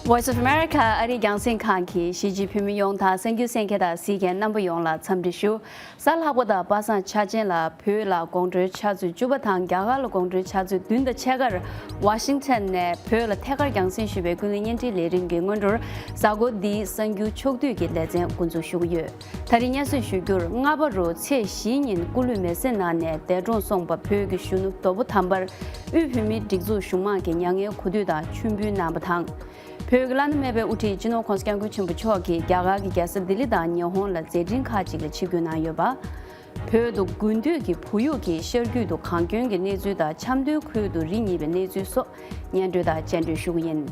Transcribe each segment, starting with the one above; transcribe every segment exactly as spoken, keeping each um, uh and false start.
Voice of America ཨ་རིའི་རྒྱང་སྲིང་ཁང་གིས་གཞིས་བྱེས་བོད་མི་ཡོངས་དང་གསར་འགྱུར་གསན་མཁན་དང་གཟིགས་མཁན་རྣམ་པ་ཡོངས་ལ་འཚམས་འདྲི་ཞུ། གཟའ་ལྷག་པ་དང་པ་སངས་འཆར་ཅན་ལ་བོད་ལ་དགོང་དྲོའི་ཆུ་ཚོད་བཅུ་པ་དང་རྒྱ་གར་ལ་དགོང་དྲོའི་ཆུ་ཚོད་བདུན་དང་ཕྱེད་ཀར་ཝ་ཤིང་ཊོན་ནས་བོད་ལ་ཐད་ཀར་རྒྱང་སྲིང་ཞུས་པའི་ཀུན་གླེང་བརྙན་འཕྲིན་ལས་རིམ་གྱི་སྔོན་འགྲོར་གཟའ་འཁོར་འདིའི་གསར་འགྱུར་ཕྱོགས་བསྡུས་ཀྱི་ལེ་ཚན་འགོ་འཛུགས་ཞུ་གི་ཡོད། ད་རིང་སྙན་སེང་ཞུ་རྒྱུར་སྔ་པ་རུ་ཚེས་བཞིའི་ཉིན་སྐུ་ལུས་མེར་སྲེག་གནང་ནས་འདས་གྲོངས་སོང་པ་བོད་ཀྱི་གཞོན་ནུ་དོ་པོ་དམ་པར་དབུས་བོད་མིའི་སྒྲིག་འཛུགས་གཞུང་མང་གིས་མྱ་ངན་གུས་འདུད་དང་མཆོད་འབུལ་གནང་བ་དང་། བོད་ཀྱི་བླ་ན་མེད་པའི་དབུ་ཁྲིད་སྤྱི་ནོར་༸གོང་ས་༸སྐྱབས་མགོན་ཆེན་པོ་མཆོག་གིས་རྒྱ་གར་གྱི་རྒྱལ་ས་ལྡི་ལི་དང་ཉི་ཧོང་ལ་མཛད་འཕྲིན་ཁག་ཅིག་ལ་ཆིབས་བསྒྱུར་གནང་ཡོད་པ། བོད་དུ་དགུན་དུས་ཀྱི་བུ་ཡུག་གི་ཤར་རྒྱུད་དུ་གངས་སྐྱོན་གྱི་གནས་ཚུལ་དང་འཆམ་མཐུན་ཁུལ་དུ་རི་རྙེད་པའི་གནས་ཚུལ་སོགས་སྙན་སྒྲོན་དང་བཅར་འདྲི་ཞུ་གི་ཡིན།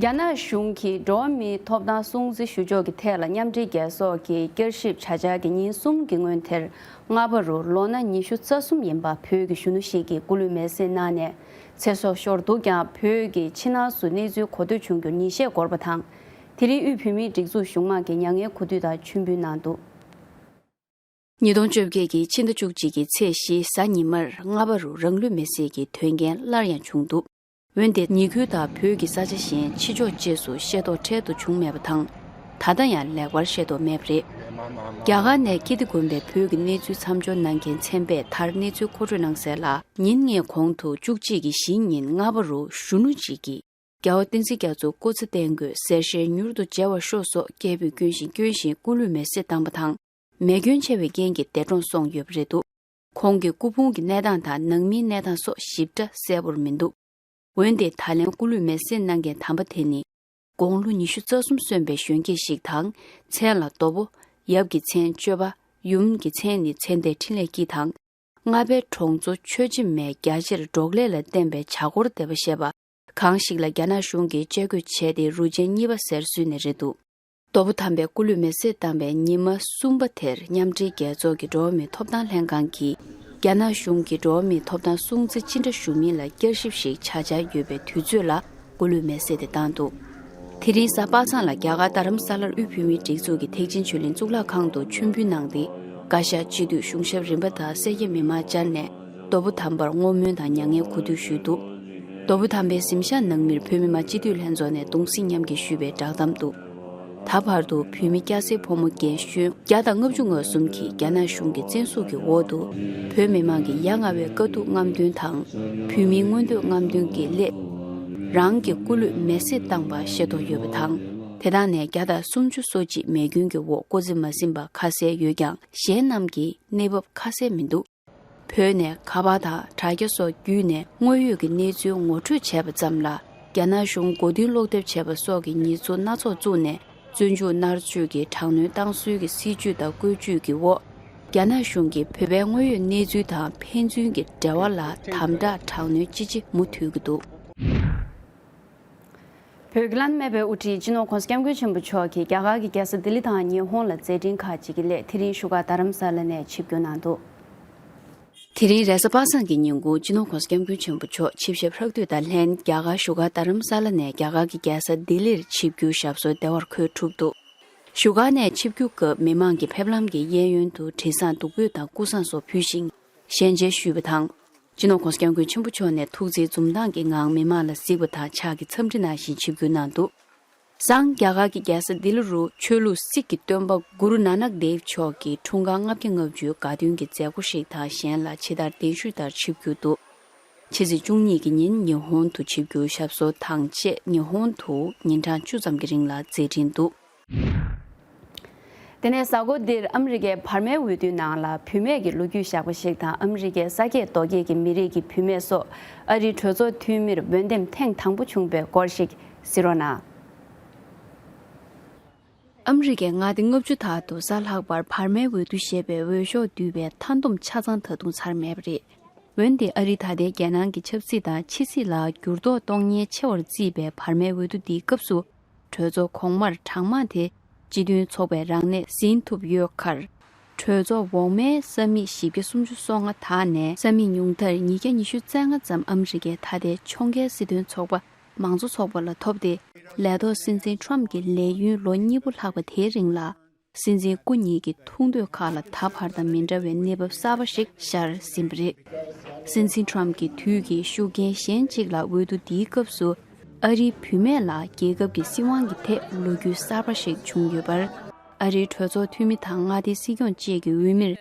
རྒྱ་ནག་གཞུང་གིས་འགྲོ་བ་མིའི་ཐོབ་ཐང་སྲུང་བརྩི་ཞུ་ཕྱོགས་ཀྱི་ཐད་ལ་མཉམ་འབྲེལ་རྒྱལ་ཚོགས་ཀྱི་བསྐྱར་ཞིབ་བྱ་འཆར་གྱི་ཉིན་གསུམ་གྱི་སྔོན་དེར། སྔ་པ་རུ་ལོ་ན་ཉི་ཤུ་རྩ་གསུམ་ཡིན་པ་བོད་ཀྱི་གཞོན་ནུ་ཞིག་གིས་སྐུ་ལུས་མེར་སྲེག་གནང་ནས་ཚེ་སྲོག་ཤོར་འདུག་ཀྱང་། བོད་ཀྱི་ཕྱི་ནང་སུ་གནས་ཚུལ་གོ་ཐོས་བྱུང་རྒྱུར་ཉིན་ཤས་འགོར་བ་དང་། དེ་རིང་དབུས་བོད་མིའི་སྒྲིག་འཛུགས་གཞུང་མང་གིས་མྱ་ངན་གུས་འདུད་དང་མཆོད་འབུལ་གནང་འདུག། ཉིས་སྟོང་བཅོ་བརྒྱད་ཀྱི་ཕྱི་ཟླ་བཅུ་གཅིག་གི་ཚེས་བཞི་གཟའ་ཉི་མར་སྔ་པ་རུ་རང་ལུས་མེར་སྲེག་གི་དོན་རྐྱེན་སླར་ཡང་བྱུང་འདུག། འོན་ཏེ་ཉེ་ཁུལ་དང་བོད་ཀྱི་ས་ཆ་གཞན་ཕྱི་ཕྱོགས་བཅས་སུ་ཤེས་རྟོགས་འཕྲལ་དུ་བྱུང་མེད་པ་དང་། ད་ལྟ་ཡང་ལེགས་པར་ཤེས་རྟོགས་མེད་པ་རེད། རྒྱ་གར་ནས་ཀིརྟི་དགོན་པའི་བོད་ཀྱི་གནས་ཚུལ་མཚམས་སྦྱོར་གནང་མཁན་ཚན་པས་མཐར་གནས་ཚུལ་མཁོ་སྤྲོད་གནང་གསལ་ལ། ཉིན་ལྔའི་གོང་དུ་བཅུ་གཅིག་གི་གཞིའི་ཉིན་སྔ་པ་རུ་གཞོན་ནུ་ཅིག་གིས་རྒྱལ་བ་བསྟན་འཛིན་རྒྱ་མཚོ་སྐུ་ཚེ་བརྟན་དགོས། གསལ་བཤད་མྱུར་དུ་མཇལ་བར་ཤོག་སོགས་སྐད་འབོད་སྐྱོན་བཞིན་སྐྱོན་བཞིན་སྐུ་ལུས་མེར་སྲེག་བཏང་པ་དང་། མེ་སྐྱོན་ཆེ་བའི་རྐྱེན་གྱིས་འདས་གྲོངས་སོང་ཡོད་པ་རེད་འདུག། ཁོང་གི་སྐུ་ཕུང་གི་གནས་སྟངས་དང་ནང་མིའི་གནས་སྟངས་སོགས་ཞིབ་ཕྲ་གསལ་པོར་མི་འདུག། འོན་ཏེ་ད་ལན་སྐུ་ལུས་མེར་སྲེག་གནང་མཁན་དམ་པ་དེ་ནི། དགུང་ལོ་ཉི་ཤུ་རྩ་གསུམ་སོན་པའི་གཞོན་སྐྱེས་ཤིག་དང་། མཚན་ལ་རྡོ་པོ། ཡབ་ཀྱི་མཚན་གཅོད་པ། ཡུམ་གྱི་མཚན་ནི་ཚེ་འདས་འཕྲིན་ལས་སྐྱིད་དང་། རྔ་པའི་གྲོང་ཚོ་ཆོས་འཆིམས་མས་རྒྱ་ཆེར་འབྲོག་ལས་ལ་བརྟེན་པའི་བྱ་སྒོར་བདེ་བ་བཤད་པ། གང་ཞིག་ལ་རྒྱ་ནག་གཞུང་གིས་བཅད་བགོས་བྱས་ཏེ་རུ་ཆེན་གཉིས་པ་ཟེར་བཟོས་ནས་རེད་འདུག། དོ་པོ་དམ་པའི་སྐུ་ལུས་མེར་སྲེག་བཏང་བའི་ཉི་མ་གསུམ་པ་དེར་མཉམ་འབྲེལ་རྒྱལ་ཚོགས་ཀྱི་འགྲོ་བ་མིའི་ཐོབ་ཐང་ལྷན་ཁང་གིས། རྒྱ་ནག་གཞུང་གིས་འགྲོ་བ་མིའི་ཐོབ་ཐང་སྲུང་བརྩི་ཅི་འདྲ་ཞུ་མིན་ལ་བསྐྱར་ཞིབ་ཞིག་བྱ་འཆར་ཡོད་པའི་དུས་ཚོད་ལ་སྐུ་ལུས་མེར་སྲེག་དེ་བཏང་འདུག། དེ་རིང་གཟའ་པ་སངས་ལ་རྒྱ་གར་རྡ་རམ་ས་ལར་དབུས་བོད་མིའི་སྒྲིག་འཛུགས་ཀྱི་ཐེག་ཆེན་ཆོས་གླིང་གཙུག་ལག་ཁང་དུ་མཆོད་འབུལ་གནང་སྟེ། བཀའ་ཤག་སྤྱི་འཐུས་གཞུང་ཞབས་རིམ་པ་དང་སེར་སྐྱ་མི་མང་བཅར་ནས། དོ་པོ་དམ་པར་བསྔོ་སྨོན་དང་མྱ་ངན་གུས་འདུད་ཞུས་འདུག། དོ་པོ་དམ་པའི་གཟིམ་ཤག་ནང་མིར་བོད་མི་མང་སྤྱི་འཐུས་ལྷན་ཚོགས་ནས་གདུང་སེམས་མཉམ་སྐྱེད་ཞུས་པའི་བསྒྲགས་གཏམ་འདུག། ད་བར་དུ་བོད་མི་སྐྱ་སེར་ཕོ་མོ་རྒན་གཞོན་བརྒྱ་དང་ལྔ་བཅུ་ང་གསུམ་གྱིས་རྒྱ་ནག་གཞུང་གི་བཙན་ཤུགས་ཀྱི་འོག་ཏུ་བོད་མི་མང་གི་ཡ་ང་བའི་དཀའ་སྡུག་རྔམ་སྟོན་དང་། བོད་མིའི་མངོན་འདོད་རྔམ་སྟོན་གྱི་སླད། རང་གི་སྐུ་ལུས་མེར་སྲེག་བཏང་པ་ཤེས་རྟོགས་ཡོད་པ་དང་། དེ་དག་ནས་བརྒྱ་དང་སུམ་ཅུ་སོ་གཅིག་མེ་སྐྱོན་གྱི་འོག་སྐུ་ཚེ་མ་ཟིན་པ་ཁ་གསལ་ཡོད་ཀྱང་། གཞན་རྣམས་ཀྱི་གནས་བབ་ཁ་གསལ་མི་འདུག། བོད་ནས་ཁ་པར་དང་དྲ་རྒྱ་སོགས་བརྒྱུད་ནས་དངོས་ཡོད་ཀྱི་གནས་ཚུལ་ངོ་སྤྲོད་བྱས་པ་ཙམ་ལ། རྒྱ་ནག་གཞུང་མགོ་རྟིང་སློག་ཐབས་བྱས་པ་སོགས་ཀྱི་ཉེས་འཛུགས་སྣ་ཚོགས་བཙུགས་ནས། བཙོན་འཇུག་མནར་གཅོད་ཀྱི་དྲག་གནོན་བཏང་སྲོལ་གྱི་སྲིད་བྱུས་དང་བཀོད་ཇུས་ཀྱི་འོག། རྒྱ་ནག་གཞུང་གིས་བོད་པའི་དངོས་ཡོད་གནས་ཚུལ་དང་ཕན་ཚུན་གྱི་འབྲེལ་བ་ལ་དམ་དྲག་དྲག་གནོན་ཅི་ཆེ་མུ་མཐུད་ཀྱི་འདུག། བོད་ཀྱི་བླ་ན་མེད་པའི་དབུ་ཁྲིད་སྤྱི་ནོར་༸གོང་ས་༸སྐྱབས་མགོན་ཆེན་པོ་མཆོག་གིས་རྒྱ་གར་གྱི་རྒྱལ་ས་ལྡི་ལི་དང་ཉི་ཧོང་ལ་མཛད་འཕྲིན་ཁག་ཅིག་གི་སླད་དེ་རིང་བཞུགས་སྒར་རྡ་རམ་ས་ལ་ནས་ཆིབས་བསྒྱུར་གནང་འདུག། དེ་རིང་རེས་གཟའ་པ་སངས་ཀྱི་ཉིན་གུང་སྤྱི་ནོར་༸གོང་ས་༸སྐྱབས་མགོན་ཆེན་པོ་མཆོག་ཆིབས་ཞབས་ཕྲག་དུས་དང་ལྷན་རྒྱ་གར་བཞུགས་སྒར་རྡ་རམ་ས་ལ་ནས་རྒྱ་གར་གྱི་རྒྱལ་ས་ལྡི་ལིར་ཆིབས་བསྒྱུར་ཞབས་སོར་བདེ་བར་འཁོད་གྲུབ་འདུག། བཞུགས་སྒར་ནས་ཆིབས་བསྒྱུར་སྐབས་མི་མང་གིས་ཕེབས་ལམ་གྱི་གཡས་གཡོན་དུ་དྲི་བཟང་བདུག་སྤོས་དང་ཀུ་བཟང་སོགས་ཕུལ་ཞིང་ཞལ་མཇལ་ཞུས་པ་དང་། སྤྱི་ནོར་༸གོང་ས་༸སྐྱབས་མགོན་ཆེན་པོ་མཆོག་ནས་ཐུགས་བརྩེའི་འཛུམ་མདངས་ཀྱི་ངང་མི་མང་ལ་གཟིགས་པ་དང་ཕྱག་གི་འཚམས་འདྲི་གནང་བཞིན་ཆིབས་བསྒྱུར་གནང་འདུག། སང་རྒྱ་གར་གྱི་རྒྱལ་ས་ལྡི་ལི་རུ་ཆོས་ལུགས་སིག་གི་སྟོན་པ་གུ་རུ་ནཱ་ནག་དེབ་མཆོག་གི་འཁྲུངས་སྐར་ལྔ་བརྒྱ་ལྔ་བཅུའི་དགའ་སྟོན་གྱི་མཛད་སྒོ་ཞིག་དང་གཞན་ལ་ཇི་ལྟར་གདན་ཞུས་ལྟར་ཆིབས་བསྒྱུར་འདུག། ཕྱི་ཚེས་བཅུ་གཉིས་ཀྱི་ཉིན་ཉི་ཧོང་དུ་ཆིབས་བསྒྱུར་ཞབས་སོར་དང་བཅས་ཉི་ཧོང་དུ་ཉིན་གྲངས་བཅུ་ཙམ་གྱི་རིང་ལ་མཛད་འཕྲིན་འདུག། དེ་ནས་གཟའ་འཁོར་འདིར་ཨ་མི་རི་ཀའི་བར་མའི་འོས་བསྡུའི་ནང་ལ་བུད་མེད་ཀྱི་ལོ་རྒྱུས་བཞག་པ་ཞིག་དང་། ཨ་མི་རི་ཀའི་ས་སྐྱེས་རྡོ་སྐྱེས་ཀྱི་མི་རིགས་ཀྱི་བུད་མེད་སོགས་ཨ་རིའི་གྲོས་ཚོགས་འཐུས་མིར་འོས་འདེམས་ཐེངས་དང་པོ་བྱུང་བའི་སྐོར་ཞིག་གཟིགས་རོགས་གནང་། ཨ་མི་རི་ཀས་མངའ་སྡེ་ལྔ་བཅུ་དག་ཏུ་གཟའ་ལྷག་པར་བར་མའི་འོས་བསྡུ་ཞེས་པའི་འོས་ཤོག་བསྡུས་པའི་མཐའ་བསྡོམས་ཆ་ཚང་ད་དུང་ཚར་མེད་པ་རེད། འོན་ཏེ་ཨ་རི་ད་ལྟའི་རྒྱལ་ནང་གི་ཆབ་སྲིད་དང་ཕྱི་སྲིད་ལ་འགྱུར་ལྡོག་གཏོང་ཉེན་ཆེ་བར་བརྩིས་པའི་བར་མའི་འོས་བསྡུ་འདིའི་སྐབས་སུ། གྲོས་ཚོགས་གོང་མར་གྲངས་མང་དེ་སྤྱི་མཐུན་ཚོགས་པས་རང་ནས་ཟིན་ཐུབ་ཡོད་ཁར། གྲོས་ཚོགས་འོག་མའི་ས་མིག་བཞི་བརྒྱ་སུམ་ཅུ་སོ་ལྔ་དག་ནས་ས་མིག་ཉུང་མཐར་ཉིས་བརྒྱ་ཉི་ཤུ་རྩ་ལྔ་ཙམ་ཨ་མི་རི་ཀའི་ད་ལྟའི་ཕྱོགས་འགལ་སྲིད་དོན་ཚོགས་པ་མང་གཙོ་ཚོགས་པ་ལ་ཐོབ་སྟེ། ལས་ཐོག་སྲིད་འཛིན་ཁྲོམ་གྱི་ལས་ཡུན་ལོ་གཉིས་པོ་ལྷག་པ་དེའི་རིང་ལ། སྲིད་འཛིན་སྐུ་ཉིད་ཀྱི་ཐུགས་འདོད་ཁག་ལ་ད་བར་དང་མི་འདྲ་བའི་གནས་བབ་གསར་པ་ཞིག་ཤར་ཟིན་པ་རེད། སྲིད་འཛིན་ཊམ་གྱི་དུས་ཀྱི་ཤུགས་རྐྱེན་གཞན་གཅིག་ལ། འོས་བསྡུ་འདིའི་སྐབས་སུ་ཨ་རིའི་བུད་མེད་ལ་རྒྱལ་ཁབ་ཀྱི་སྲིད་དབང་གི་ཐད་ལོ་རྒྱུས་གསར་པ་ཞིག་བྱུང་ཡོད་པར། ཨ་རིའི་གྲོས་ཚོགས་འཐུས་མི་དང་མངའ་སྡེའི་སྲིད་སྐྱོང་བཅས་ཀྱི་འོས་མིར་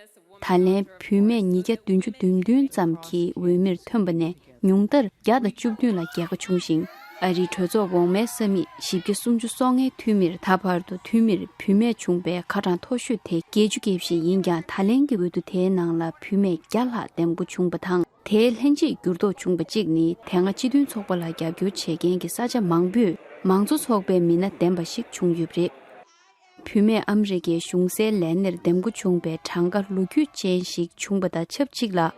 ད་ལན་བུད་མེད་ཉིས་བརྒྱ་བདུན་ཅུ་དོན་བདུན་ཙམ་གྱིས་འོས་མིར་ཐོན་པ་ནས། ཉུང་མཐར་བརྒྱ་དང་བཅུ་བདུན་ལ་རྒྱལ་ཁ་བྱུང་ཞིང་། ཨ་རིའི་གྲོས་ཚོགས་འོག་མའི་ས་མིག་བཞི་བརྒྱ་སུམ་ཅུ་སོ་ལྔའི་འཐུས་མིར་ད་བར་དུ་འཐུས་མིར་བུད་མེད་བྱུང་བའི་ཁ་གྲངས་མཐོ་ཤོས་དེ་བརྒྱད་ཅུ་གྱ་བཞི་ཡིན་ཀྱང་། ད་ལན་གྱི་འོས་བསྡུ་དེའི་ནང་ལ་བུད་མེད་བརྒྱ་ལྷག་འདེམས་བསྐོ་བྱུང་བ་དང་། དེའི་ལྷན་ཅིག་འགྱུར་ལྡོག་བྱུང་བ་གཅིག་ནི། དེ་སྔ་སྤྱི་མཐུན་ཚོགས་པ་ལ་རྒྱབ་སྐྱོར་བྱེད་མཁན་གྱི་ས་ཆ་མང་པོས་མང་གཙོ་ཚོགས་པའི་མི་སྣ་འདེམས་པ་ཞིག་བྱུང་ཡོད་པ་རེད། བུད་མེད་ཨ་མི་རི་ཀའི་གཞུང་སའི་ལས་སྣེར་འདེམས་བསྐོ་བྱུང་བའི་གྲངས་ཀ་ལོ་རྒྱུས་ཅན་ཞིག་བྱུང་བ་དང་ཆབས་ཅིག་ལ།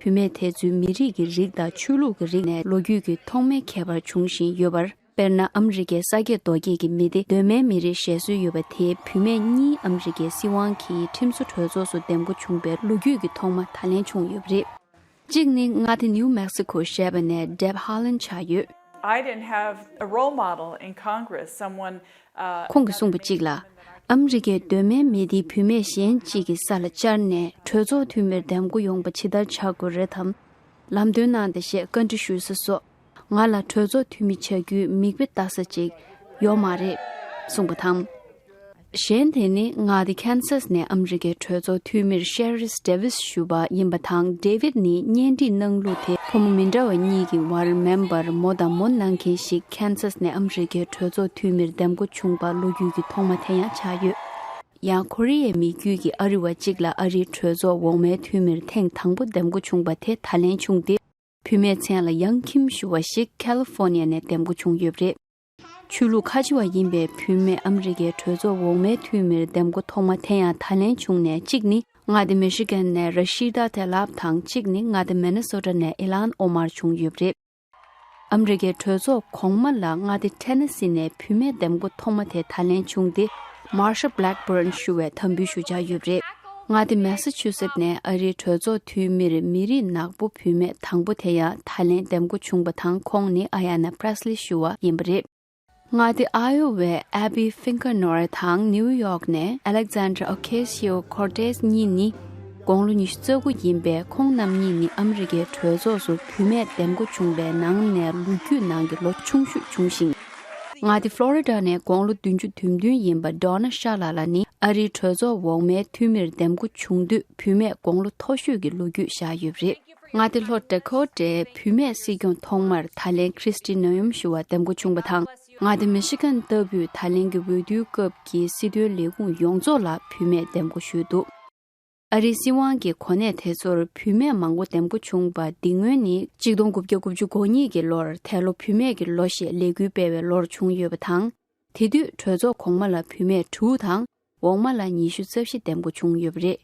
བུད་མེད་དེ་ཚོའི་མི་རིགས་ཀྱི་རིགས་དང་ཆོས་ལུགས་ཀྱི་རིགས་ནས་ལོ་རྒྱུས་ཀྱི་ཐོག་མའི་ཁྱད་པར་འབྱུང་བཞིན་ཡོད་པར། དཔེར་ན། ཨ་མི་རི་ཀའི་ས་སྐྱེས་རྡོ་སྐྱེས་ཀྱི་མི་སྡེ་གདོད་མའི་མི་རིགས་ཞེས་སྲོལ་ཡོད་པ་དེའི་བུད་མེད་གཉིས་ཨ་མི་རི་ཀའི་སྲིད་དབང་གིས་ཁྲིམས་བཟོ་གྲོས་ཚོགས་སུ་འདེམས་བསྐོ་བྱུང་བའི་ལོ་རྒྱུས་ཀྱི་ཐོག་མ་ད་ལན་བྱུང་ཡོད་པ་རེད། གཅིག་ནི་མངའ་སྡེ་ནིའུ་མེག་སི་ཁོ་ཞེས་པ་ནས་ཌེབ་ཧ་ལན་ཆགས་ཡོད། I didn't have a role model in Congress, someone, uh, ཁོང་གིས་གསུངས་པ་གཅིག་ལ། ཨ་མི་རི་ཀའི་གདོད་མའི་མི་སྡེའི་བུད་མེད་གཞན་གཅིག་གི་ས་ལ་བཅར་ནས་གྲོས་ཚོགས་འཐུས་མིར་འདེམས་བསྐོ་ཡོང་པ་ཇི་ལྟར་བྱ་དགོས་རེད་དམ། ལམ་སྟོན་གནང་དང་ཞེས་བཀའ་འདྲི་ཞུ་ས་སོགས། ང་ལ་གྲོས་ཚོགས་འཐུས་མི་བྱ་རྒྱུའི་མིག་དཔེ་ལྟ་ས་ཅིག་ཡོད་མ་རེད། གསུངས་པ་དང་། གཞན་དེ་ནི་མངའ་སྡེ་ཁན་སཱས་ནས་ཨ་མི་རི་ཀའི་གྲོས་ཚོགས་འཐུས་མིར་ཤེ་རིས་ཌེ་ཝིས་ཞུ་བ་ཡིན་པ་དང་། ཌེ་ཝིད་ནི་གཉེན་སྒྲིག་གནང་ལུགས་དེ་ཕོ་མོ་མི་འདྲ་བ་གཉིས་ཀྱི་བར་མེམ་བར་མོ་དང་མོ་གནང་མཁན་ཞིག་ཁན་སཱས་ནས་ཨ་མི་རི་ཀའི་གྲོས་ཚོགས་འཐུས་མིར་འདེམས་བསྐོ་བྱུང་པ་ལོ་རྒྱུས་ཀྱི་ཐོག་མ་དེ་ཡང་ཆགས་ཡོད། ཡང་ཁོ་རེ་ཡའི་མི་རྒྱུད་ཀྱི་ཨ་རི་བ་གཅིག་ལ་ཨ་རིའི་གྲོས་ཚོགས་འོག་མའི་འཐུས་མིར་ཐེངས་དང་པོ་འདེམས་བསྐོ་བྱུང་པ་དེ་ད་ལན་བྱུང་སྟེ། བུད་མེད་མཚན་ལ་ཡང་ཁིམ་ཞུ་བ་ཞིག་ཁ་ལི་ཧྥོ་ནི་ཡ་ནས་འདེམས་བསྐོ་བྱུང་ཡོད་པ་རེད། ཆོས་ལུགས་ཁ་ཆེ་བ་ཡིན་པའི་བུད་མེད་ཨ་མི་རི་ཀའི་གྲོས་ཚོགས་འོག་མའི་འཐུས་མིར་འདེམས་བསྐོ་ཐོག་མ་དེ་ཡང་ད་ལན་བྱུང་ནས། གཅིག་ནི་མངའ་སྡེ་མི་ཤི་གན་ནས་ར་ཤི་ད་ཐེ་ལབ་དང་། གཅིག་ནི་མངའ་སྡེ་མི་ནི་སོ་ཊ་ནས་ཨི་ལན་ཨོ་མར་བྱུང་ཡོད་པ་རེད། ཨ་མི་རི་ཀའི་གྲོས་ཚོགས་གོང་མ་ལ་མངའ་སྡེ་ཐེ་ནེ་སི་ནས་བུད་མེད་འདེམས་བསྐོ་ཐོག་མ་དེ་ད་ལན་བྱུང་སྟེ། མར་ཤ་བྷི་ལེག་བྷརན་ཞུ་བས་དམ་འབུལ་ཞུ་འཆར་ཡོད་པ་རེད། མངའ་སྡེ་མེ་ས་ཆུ་སེད་ནས་ཨ་རིའི་གྲོས་ཚོགས་འཐུས་མིར་མི་རིགས་ནག་པོ་བུད་མེད་དང་པོ་དེ་ཡང་ད་ལན་འདེམས་བསྐོ་བྱུང་པ་དང་། ཁོང་ནི་ཨ་ཡ་ན་པྲེ་སི་ལི་ཞུ་བ་ཡིན་པ་རེད། མངའ་སྡེ་ཨ་ཡོ་ཝའི་ཨ་བི་ཧྥིང་ཀར་ནོར་དང་། ནིའུ་ཡོག་ནས་ཨ་ལེག་ཛན་ཌར་ཨོ་ཁེ་སི་ཡོ་ཁོར་ཏེས་གཉིས་ནི་དགུང་ལོ་ཉི་ཤུ་རྩ་དགུ་ཡིན་པས། ཁོང་རྣམ་གཉིས་ནི་ཨ་མི་རི་ཀའི་གྲོས་ཚོགས་སུ་བུད་མེད་འདེམས་བསྐོ་བྱུང་བའི་ནང་ནས་ལོ་རྒྱུས་ནང་གི་ལོ་ཆུང་ཤོས་བྱུང་ཞིང་། མངའ་སྡེ་ཕློ་རི་ཌ་ནས་དགུང་ལོ་བདུན་ཅུ་དོན་བདུན་ཡིན་པ་ཌོ་ན་ཤ་ལ་ལ་ནི་ཨ་རིའི་གྲོས་ཚོགས་འོག་མའི་འཐུས་མིར་འདེམས་བསྐོ་བྱུང་དུས་བུད་མེད་དགུང་ལོ་མཐོ་ཤོས་ཀྱི་ལོ་རྒྱུས་བཞག་ཡོད་པ་རེད། མངའ་སྡེ་ལྷོ་ཌ་ཁོ་ཊའི་བུད་མེད་སྲིད་སྐྱོང་ཐོག་མར་ད་ལན་ཁྲི་སི་ཏི་ནོ་ཡོམ་ཞུ་བ་འདེམས་བསྐོ་བྱུང་བ་དང་། མངའ་སྡེ་མི་ཤི་གན་ལྟ་བུའི་ད་ལན་གྱི་འོས་བསྡུའི་སྐབས་ཀྱི་སྲིད་དོན་ལས་ཁུངས་ཡོངས་རྫོགས་ལ་བུད་མེད་འདེམས་བསྐོ་ཞུས་འདུག་ཨ་རིའི་སྲིད་དབང་གི་གོ་གནས་དེ་ཚོར་བུད་མེད་མང་པོ་འདེམས་བསྐོ་བྱུང་བ་འདི་སྔོན་ནི་གཅིག་སྟོང་དགུ་བརྒྱ་དགུ་བཅུ་གོ་གཉིས་ཀྱི་ལོར་དེ་ལོ་བུད་མེད་ཀྱི་ལོ་ཞེས་ལས་འགུལ་སྤེལ་བའི་ལོར་བྱུང་ཡོད་པ་དང་། དེ་དུས་གྲོས་ཚོགས་གོང་མ་ལ་བུད་མེད་དྲུག་དང་། འོག་མ་ལ་ཉི་ཤུ་རྩ་བཞི་འདེམས་བསྐོ་བྱུང་ཡོད་པ་རེད།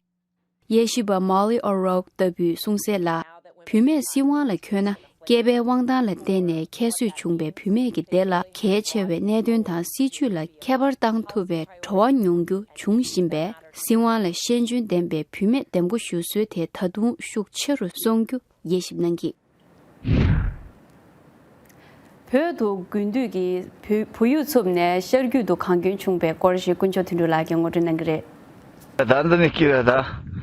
དབྱེ་ཞིབ་པ་མོ་ལི་ཨོ་རོག་ལྟ་བུས་གསུངས་གསལ་ལ། བུད་མེད་སྲིད་དབང་ལ་མཁྱོན་ན། སྐྱེས་པའི་དབང་ཐང་ལ་བརྟེན་ནས་ཁྱད་གསོད་བྱུང་བའི་བུད་མེད་ཀྱི་སྡེ་ལ་གལ་ཆེ་བའི་གནད་དོན་དང་སྲིད་བྱུས་ལ་ཁྱད་པར་བཏང་ཐུབ་པའི་བྲོ་བ་མྱོང་རྒྱུ་བྱུང་བཞིན་པས། སྲིད་དབང་ལ་ཤེས་འཇོན་ལྡན་པའི་བུད་མེད་འདེམས་བསྐོ་ཞུ་སྲོལ་དེ་ད་དུང་ཤུགས་ཆེ་རུ་གཏོང་རྒྱུ་དབྱེ་ཞིབ་གནང་གིས། བོད་དུ་དགུན་དུས་ཀྱི་བུ་བུ་ཡུག་འཚུབས་ནས་ཤར་རྒྱུད་དུ་གངས་སྐྱོན་བྱུང་བའི་སྐོར་ཞིག་དཀོན་མཆོག་དོན་གྲུབ་ལགས་ཀྱིས་ངོ་སྤྲོད་གནང་གི་རེད། ད་འདི་ནས་ཀི་ར་ད།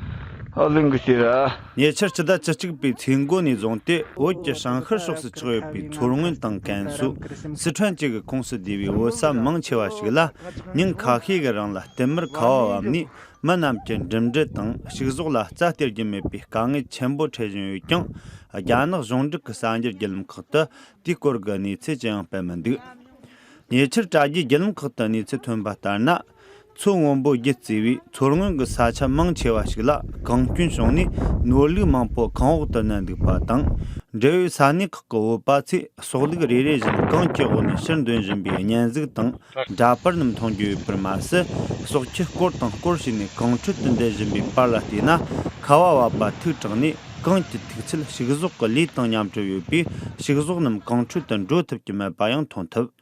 ཨོ་ལིང་གི་ཏི་ར། ཉེ་ཆར་སྤྱི་ཟླ་བཅུ་གཅིག་པའི་ཚེས་མགོ་ནས་བཟུང་སྟེ། བོད་ཀྱི་བྱང་ཤར་ཕྱོགས་སུ་ཆགས་ཡོད་པའི་མཚོ་སྔོན་དང་ཀན་སུའུ། སི་ཁྲོན་བཅས་ཀྱི་ཁོངས་སུ་སྡོད་པའི་བོད་ས་མང་ཆེ་བ་ཞིག་ལ། ཉིན་ཁ་ཤས་ཀྱི་རིང་ལ་བསྟུད་མར་ཁ་བ་བབས་ནས། མི་རྣམས་ཀྱི་འགྲིམ་འགྲུལ་དང་ཕྱུགས་ཟོག་ལ་རྩྭ་སྟེར་རྒྱུ་མེད་པའི་དཀའ་ངལ་ཆེན་པོ་འཕྲད་བཞིན་ཡོད་ཀྱང་། རྒྱ་ནག་གཞུང་འབྲེལ་གྱི་གསར་འགྱུར་བརྒྱུད་ལམ་ཁག་ཏུ་དེའི་སྐོར་གྱི་གནས་ཚུལ་ཅི་ཡང་སྤེལ་མི་འདུག་ཉེ་ཆར་དྲ་རྒྱའི་བརྒྱུད་ལམ་ཁག་ཏུ་གནས་ཚུལ་ཐོན་པ་ལྟར་ན། མཚོ་སྔོན་པོ་བརྒྱུད་གཙོས་པའི་མཚོ་སྔོན་གྱི་ས་ཆ་མང་ཆེ་བ་ཞིག་ལ་གངས་སྐྱོན་བྱུང་ནས། ནོར་ལུག་མང་པོ་གངས་འོག་ཏུ་མནན་འདུག་པ་དང་། འབྲེལ་ཡོད་ས་གནས་ཁག་གི་བོད་པ་ཚོས་ཟོག་ལུག་རེ་རེ་བཞིན་གངས་ཀྱི་འོག་ནས་ཕྱིར་འདོན་བཞིན་པའི་བརྙན་གཟུགས་དང་། འདྲ་པར་རྣམས་མཐོང་རྒྱུ་ཡོད་པར་མ་ཟད། ཟོག་ཁྱུ་སྐོར་དང་སྐོར་བྱས་ནས་གངས་ཁྲོད་དུ་འདེད་བཞིན་པའི་པར་ལ་བལྟས་ན། ཁ་བ་བབས་པ་ཐུག་དྲགས་ནས་གངས་ཀྱི་མཐུག་ཚད་ཕྱུགས་ཟོག་གི་ལུས་དང་མཉམ་འབྲེལ་ཡོད་པས། ཕྱུགས་ཟོག་རྣམས་གངས་ཁྲོད་དུ་འགྲོ་ཐུབ་ཀྱི་མེད་པ་ཡང་མཐོང་ཐུབ།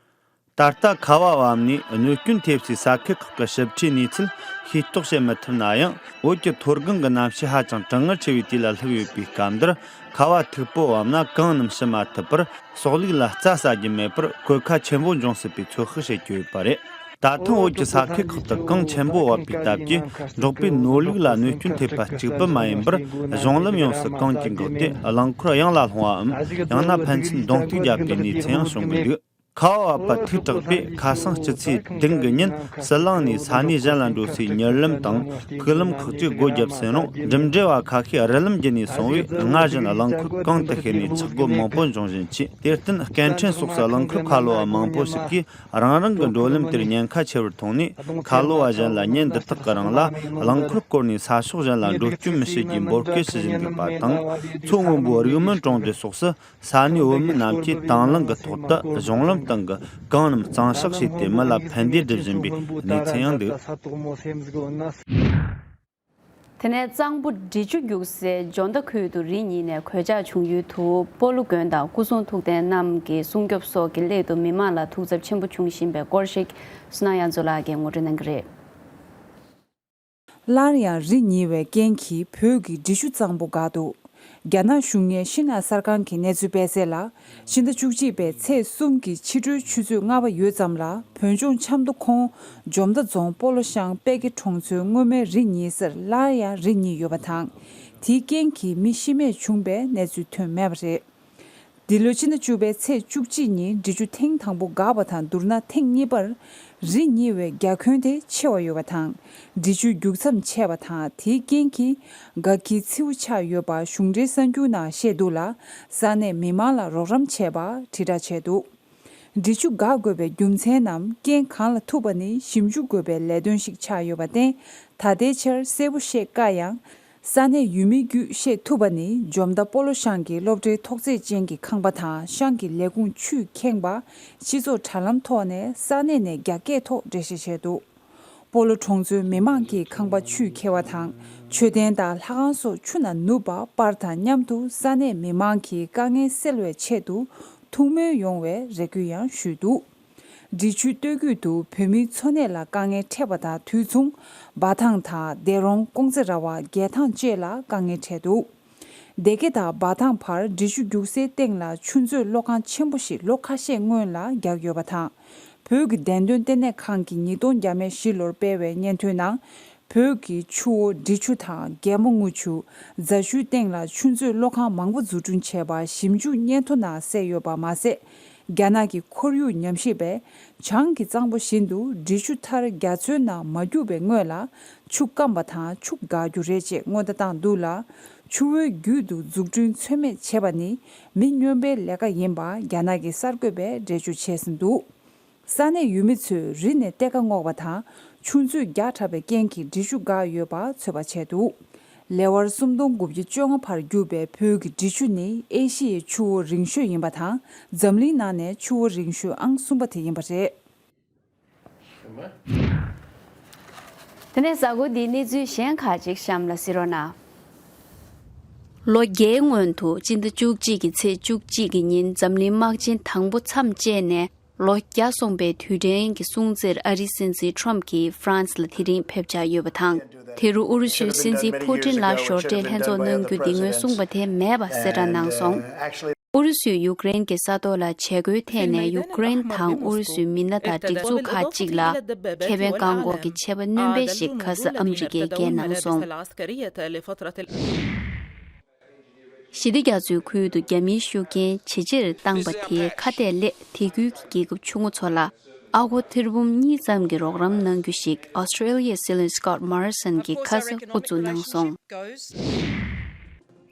ད་ལྟ་ཁ་བ་བབས་ནས་གནོད་སྐྱོན་ཐེབས་སའི་ས་ཁུལ་ཁག་གི་ཞིབ་ཕྲའི་གནས་ཚུལ་ཤེས་རྟོགས་བྱེད་མི་ཐུབ་ན་ཡང་། བོད་ཀྱི་མཐོ་སྒང་གི་གནམ་གཤིས་ཧ་ཅང་གྲང་ངར་ཆེ་བའི་དུས་ལ་སླེབས་ཡོད་པའི་སྐབས་འདིར། ཁ་བ་མཐུག་པོ་བབས་ན་གངས་རྣམས་ཞུ་མ་ཐུབ་པར། ཟོག་ལུག་ལ་རྩྭ་ཟ་རྒྱུ་མེད་པར་གོད་ཁ་ཆེན་པོ་འབྱུང་སྲིད་པའི་ཚོད་དཔག་བྱེད་ཀྱི་ཡོད་པ་རེད། ད་ཐེངས་བོད་ཀྱི་ས་ཁུལ་ཁག་ཏུ་གངས་ཆེན་པོ་བབས་པའི་སྟབས་ཀྱིས། འབྲོག་པའི་ནོར་ལུག་ལ་གནོད་སྐྱོན་ཐེབས་པ་གཅིག་པུ་མ་ཡིན་པར། གཞུང་ལམ་ཡོངས་སུ་གངས་ཀྱིས་འགག་སྟེ། རླངས་འཁོར་གཡང་ལ་ལྷུང་བའམ། ཡང་ན་ཕན་ཚུན་གདོང་གཏུག་བརྒྱབ་པའི་གནས་ཚུལ་ཡང་བྱུང་གི་འདུག་ཁ་བ་བབས་པ་ཐུག་དྲགས་པས། ཁ་སང་སྤྱི་ཚེས་བདུན་གྱི་ཉིན་ཟི་ལིང་ནས་ས་གནས་གཞན་ལ་འགྲོ་སའི་མྱུར་ལམ་དང་ཕུག་ལམ་ཁག་ཅིག་སྒོ་བརྒྱབ་ཟིན་རུང་། འགྲིམ་འགྲུལ་བ་ཁ་ཤས་རི་ལམ་བརྒྱུད་ནས་སོང་བས། སྔར་བཞིན་རླངས་འཁོར་གང་དུ་ཤེད་ནས་ཆག་སྒོ་མང་པོ་འབྱུང་བཞིན་མཆིས། དེར་བརྟེན། སྐད་འཕྲིན་སོགས་སུ་རླངས་འཁོར་ཁ་ལོ་བ་མང་པོ་ཞིག་གིས་རང་རང་གི་འགྲོ་ལམ་དེར་ཉེན་ཁ་ཆེ་བར་མཐོང་ནས། ཁ་ལོ་བ་གཞན་ལ་ཉིན་འདི་དག་གི་རིང་ལ་རླངས་འཁོར་བསྐོར་ནས་ས་ཕྱོགས་གཞན་ལ་འགྲོ་སྐྱོད་མི་བྱེད་རྒྱུའི་འབོད་སྐུལ་ཞུ་བཞིན་འདུག་པ་དང་། མཚོ་སྔོན་པོའི་རིག་སྨོན་གྲོང་རྡལ་སོགས་སུ། ས་གནས་བོད་མི་རྣམས་ཀྱིས་དང་བླངས་ཀྱི་ཐོག་ཏུ་གཞུང་ལམ་སྟེང་གི་གངས་རྣམས་གཙང་བཤགས་བྱས་ཏེ། མི་ལ་ཕན་བདེ་སྒྲུབ་བཞིན་པའི་གནས་ཚུལ་ཡང་འདུག་དེ་ནས་གཙང་པོ་འབྲི་ཆུ་རྒྱུག་སའི་འཇོ་མདའ་ཁུལ་དུ་རི་གཉིས་ནས་གོད་ཆག་བྱུང་ཡུལ་དུ། སྤོ་ལོ་དགོན་དང་སྐུ་གསུང་ཐུགས་རྟེན་རྣམས་ཀྱི་སྲུང་སྐྱོབ་སོགས་ཀྱི་སླད་དུ་མི་མང་ལ་ཐུགས་འཚབ་ཆེན་པོ་བྱུང་བཞིན་པའི་སྐོར་ཞིག་བསོད་ནམས་དབྱངས་མཚོ་ལགས་ཀྱིས་ངོ་སྤྲོད་གནང་གི་རེད། སླར་ཡང་རི་ཉིལ་བའི་རྐྱེན་གྱིས་བོད་ཀྱི་འབྲི་ཆུ་གཙང་པོ་འགག་འདུག་རྒྱ་ནག་གཞུང་གཉེར་ཤིན་ཨན་གསར་ཁང་གིས་གནས་ཚུལ་སྤེལ་གསལ་ལ། ཕྱི་ཟླ་བཅུ་གཅིག་པའི་ཚེས་གསུམ་གྱི་ཕྱི་དྲོའི་ཆུ་ཚོད་ལྔ་པ་ཡོལ་ཙམ་ལ། བོད་ལྗོངས་ཆབ་མདོ་ཁོངས་འཇོ་མདའ་རྫོང་སྤོ་ལོ་ཤང་དཔལ་དགེ་གྲོང་ཚོའི་སྔོན་མའི་རི་ཉིལ་སར་སླར་ཡང་རི་ཉིལ་ཡོད་པ་དང་། དེའི་རྐྱེན་གྱིས་མི་ཤི་རྨས་བྱུང་བའི་གནས་ཚུལ་ཐོན་མེད་པ་རེད། འདི་ལོའི་ཕྱི་ཟླ་བཅུ་པའི་ཚེས་བཅུ་གཅིག་ཉིན་འབྲི་ཆུ་ཐེངས་དང་པོ་འགག་པ་དང་བསྡུར་ན། ཐེངས་གཉིས་པར་རི་ཉིལ་བའི་རྒྱ་ཁྱོན་དེ་ཆེ་བ་ཡོད་པ་དང་། འབྲི་ཆུའི་རྒྱུག་མཚམས་ཆེ་བ་དང་། དེའི་རྐྱེན་གྱིས་འགག་ཁྱི་ཚིའུ་ཆགས་ཡོད་པ་གཞུང་འབྲེལ་གསར་འགྱུར་ནང་བཤད་འདུག་ལ། ས་གནས་མི་མང་ལ་རོགས་རམ་བྱས་པ་དྲིལ་བསྒྲགས་བྱས་འདུག་འབྲི་ཆུ་འགག་དགོས་པའི་རྒྱུ་མཚན་ནམ་རྐྱེན་གང་ལ་ཐུག་པ་ནི་ཞིབ་འཇུག་དགོས་པའི་ལས་དོན་ཞིག་ཆགས་ཡོད་པར་བརྟེན། ད་ལྟའི་ཆར་གསལ་པོ་བཤད་དཀའ་ཡང་། ས་གནས་ཡུལ་མི་བརྒྱུད་ཤེས་ཐུབ་པ་ནི། འཇོ་མདའ་སྤོ་ལོ་ཤང་གི་སློབ་གྲྭའི་ཐོག་བརྩེགས་ཅན་གྱི་ཁང་པ་དང་། ཤང་གི་ལས་ཁུངས་ཆུས་ཁེངས་པ། སྤྱི་ཚོགས་དྲ་ལམ་ཐོག་ནས་ས་གནས་ནས་རྒྱ་སྐད་ཐོག་འགྲེལ་བཤད་བྱས་འདུག་སྤོ་ལོ་གྲོང་ཚོའི་མི་མང་གིས་ཁང་པ་ཆུས་ཁེལ་བ་དང་། མཆོད་རྟེན་དང་ལྷ་ཁང་སོགས་ཆུ་ནང་ནུབ་པ། པར་དང་མཉམ་དུ་ས་གནས་མི་མང་གིས་དཀའ་ངལ་སེལ་བའི་ཆེད་དུ་ཐུགས་སྨོན་ཡོང་བའི་རེ་སྐུལ་ཡང་ཞུས་འདུག་འབྲི་ཆུའི་སྟོད་རྒྱུད་དུ་བོད་མིའི་འཚོ་གནས་ལ་དཀའ་ངལ་འཕྲད་པ་དང་དུས་མཚུངས། འབའ་ཐང་དང་སྡེ་རོང་། ཀོང་ཙེ་ར་བ། རྒྱལ་ཐང་བཅས་ལ་དཀའ་ངལ་འཕྲད་འདུག་སྡེ་དགེ་དང་འབའ་ཐང་བར་འབྲི་ཆུ་རྒྱུག་སའི་སྟེང་ལ་ཆུ་མཛོད་གློག་ཁང་ཆེན་པོ་ཞིག་ལོ་ཁ་ཤས་སྔོན་ལ་རྒྱག་ཡོད་པ་དང་། བོད་ཀྱི་བདེན་དོན་ལྟེ་གནས་ཁང་གིས་ཉིས་སྟོང་བརྒྱ་མེད་བཞི་ལོར་སྤེལ་བའི་སྙན་ཐོའི་ནང་། བོད་ཀྱི་ཆུ་བོ་འབྲི་ཆུ་དང་རྒྱལ་མོ་རྔུལ་ཆུ། རྫ་ཆུའི་སྟེང་ལ་ཆུ་མཛོད་གློག་ཁང་མང་པོ་འཛུགས་སྐྲུན་བྱས་པ་ཞིབ་འཇུག་སྙན་ཐོ་ནང་གསལ་ཡོད་པ་མ་ཟད། རྒྱ་ནག་གི་ཁོར་ཡུག་ཉམས་ཞིབ་པས་བྱང་གི་གཙང་པོ་བཞིན་དུ་འབྲི་ཆུ་མཐར་རྒྱ་མཚོའི་ནང་མ་རྒྱུག་པའི་སྔོན་ལ་ཆུ་སྐམ་པ་དང་ཆུ་འགག་རྒྱུ་རེད་ཅེས་སྔོན་བརྡ་བཏང་འདུག་ལ། ཆུ་བོའི་རྒྱུད་དུ་འཛུགས་སྐྲུན་ཚོད་མེད་བྱས་པ་ནི་མི་སྨྱོན་པའི་ལས་ཀ་ཡིན་པ་རྒྱ་ནག་གི་གསར་འགོད་པས་འགྲེལ་བརྗོད་བྱས་ཟིན་འདུག་ས་གནས་ཡུལ་མི་ཚོས་རི་ནས་གཏེར་ཁ་སྔོག་པ་དང་ཆུ་མཛོད་རྒྱག་དྲགས་པའི་རྐྱེན་གྱིས་འབྲི་ཆུ་འགག་ཡོད་པ་ཚོད་དཔག་བྱས་འདུག་ལེ་དབར་སུམ་སྟོང་དགུ་བརྒྱ་བཅོ་ལྔ་བར་རྒྱུག་པའི་བོད་ཀྱི་འབྲི་ཆུ་ནི་ཨེ་ཤི་ཡའི་ཆུ་བོ་རིང་ཤོས་ཡིན་པ་དང་། འཛམ་གླིང་ནང་ནས་ཆུ་བོ་རིང་ཤོས་ཨང་གསུམ་པ་དེ་ཡིན་པ་རེད། དེ་ནས་གཟའ་འཁོར་འདིའི་གནས་ཚུལ་གཞན་ཁག་ཅིག་གཤམ་ལ་གཟིགས་རོགས་གནང་། ལོ་བརྒྱའི་སྔོན་དུ་སྤྱི་ཟླ་བཅུ་གཅིག་གི་ཚེས་བཅུ་གཅིག་གི་ཉིན་འཛམ་གླིང་དམག་ཆེན་དང་པོ་མཚམས་བཅད་ནས་ལོ་བརྒྱ་སོང་པའི་དུས་དྲན་གྱི་སྲུང་བརྩིར་ཨ་རིའི་སྲིད་འཛིན་ཁྲོམ་གྱིས་ཧྥ་རན་སི་ལ་དེ་རིང་ཕེབས་འཆར་ཡོད་པ་དང་། དེ་རུ་ཨུ་རུ་སུའི་སྲིད་འཛིན་ཕུ་ཏིན་ལ་ཞོར་འབྲེལ་ལྷན་ཚོགས་གནང་རྒྱུ་འདི་སྔོན་གསུངས་པ་དེ་མེད་པ་གསལ་བསྒྲགས་གནང་སོང་། ཨུ་རུ་སུས་ཡུཀ་རེན་གྱི་ས་ཐོག་ལ་བྱེད་སྒོའི་ཐད་ནས་ཡུཀ་རེན་དང་ཨུ་རུ་སུའི་མི་སྣ་དང་སྒྲིག་འཛུགས་ཁག་ཅིག་ལ་ཁེ་ཕན་བཀག་འགོག་གི་ཆད་པ་སྣོན་པ་ཞིག་ཁ་ས་ཨ་མི་རི་ཀས་བཀལ་གནང་སོང་། ཞི་བདེ་རྒྱ་མཚོའི་ཁུལ་དུ་རྒྱ་མིའི་ཤུགས་རྐྱེན་ཇེ་ཆེར་བཏང་པ་དེའི་ཁ་གཏད་སླད། དེ་ཁུལ་གྱི་རྒྱལ་ཁབ་ཆུང་ངུ་ཚོ་ལ་ཨ་སྒོར་ཐེར་འབུམ་གཉིས་ཙམ་གྱི་རོགས་རམ་གནང་རྒྱུ་ཞིག་ཨོ་སི་ཀྲེ་ལི་ཡའི་སྲིད་བློན་སི་ཀོད་མོ་རི་སོན་གྱིས་ཁ་ས་དབུ་འཛུགས་གནང་སོང་།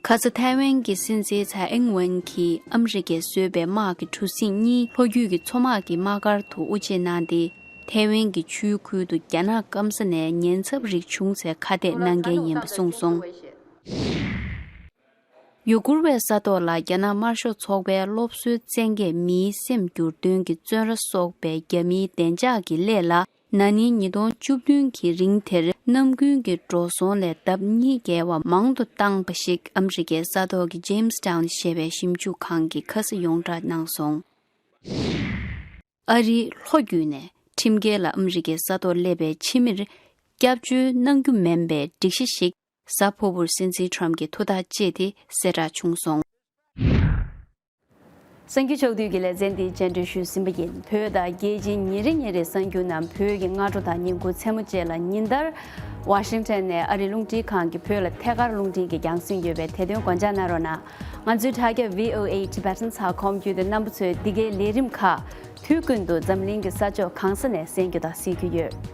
ཁ་ས་ཐའེ་ཝན་གྱི་སྲིད་འཛིན་ཚའེ་ཨིང་ཝེན་གྱིས་ཨ་མི་རི་ཀས་བཟོས་པའི་དམག་གི་གྲུ་གཟིངས་གཉིས་ལྷོ་རྒྱུད་ཀྱི་མཚོ་དམག་གི་དམག་སྒར་དུ་དབུ་འབྱེད་གནང་སྟེ། ཐའེ་ཝན་གྱི་ཆུའི་ཁུལ་དུ་རྒྱ་ནག་སྐམ་ས་ནས་ཉེན་ཚབས་རིགས་བྱུང་ཚེ་ཁ་གཏད་གནང་མཁན་ཡིན་པ་གསུངས་སོང་། ཡུ་གུར་བའི་ས་ཐོག་ལ་རྒྱ་ནག་དམར་ཤོག་ཚོགས་པའི་སློབ་གསོའི་བཙན་གྱིས་མིའི་སེམས་བསྒྱུར་དོན་གྱི་བཙོན་ར་སོགས་པའི་རྒྱ་མིའི་བདེ་འཇགས་ཀྱི་གླེ་ལ། ན་ནིང་ཉིས་སྟོང་བཅུ་བདུན་གྱི་རིང་དེར་གནམ་དགུན་གྱི་འགྲོ་སོང་ལས་ལྡབ་གཉིས་བརྒལ་བ་མང་དུ་བཏང་པ་ཞིག་ཨ་མི་རི་ཀའི་ས་ཐོག་གི་ཇེམ་སི་ཏའུན་ཞེས་པའི་ཞིབ་འཇུག་ཁང་གིས་ཁ་ས་ཡོངས་བསྒྲགས་གནང་སོང་། ཨ་རིའི་ལྷོ་རྒྱུད་ནས་ཁྲིམས་འགལ་ལ་ཨ་མི་རི་ཀའི་ས་ཐོག་སླེབས་པའི་ཕྱི་མིར་སྐྱབས་བཅོལ་གནང་རྒྱུ་མིན་པའི་སྒྲིག་གཞི་ཞིག་གཟའ་ཕུར་བུར་སྲིད་འཛིན་ཁྲོམ་གྱིས་ཐུགས་ཐག་བཅད་དེ་གསལ་བསྒྲགས་བྱུང་སོང་། གསར་འགྱུར་ཕྱོགས་བསྡུས་ཀྱི་ལེ་ཚན་འདི་རྒྱས་འགྲེལ་ཞུས་ཟིན་པ་ཡིན། བོད་དང་རྒྱལ་སྤྱིའི་ཉིན་རེ་ཉིན་རེའི་གསར་འགྱུར་རྣམས་བོད་ཀྱི་སྔ་དྲོ་དང་ཉིན་གུང་མཚན་མོ་བཅས་ལ་ཉིན་ལྟར་ཝ་ཤིང་ཊོན་ནས་ཨ་རིའི་རླུང་འཕྲིན་ཁང་གི་བོད་ལ་ཐད་ཀར་རླུང་འཕྲིན་གྱིས་རྒྱང་སྲིང་ཡོད་པས་དེ་དོན་དགོངས་འཇགས་གནང་རོགས་གནང་། ང་ཚོའི་དྲ་རྒྱ་V O A Tibetans ot com བརྒྱུད་དེ་རྣམ་པ་ཚོས་འདི་གའི་ལས་རིམ་ཁག་དུས་ཀུན་ཏུ་འཛམ་གླིང་གི་ས་ཕྱོགས་གང་ས་ནས་གསན་རྒྱུ་དང་གཟིགས་རྒྱུ་ཡོད།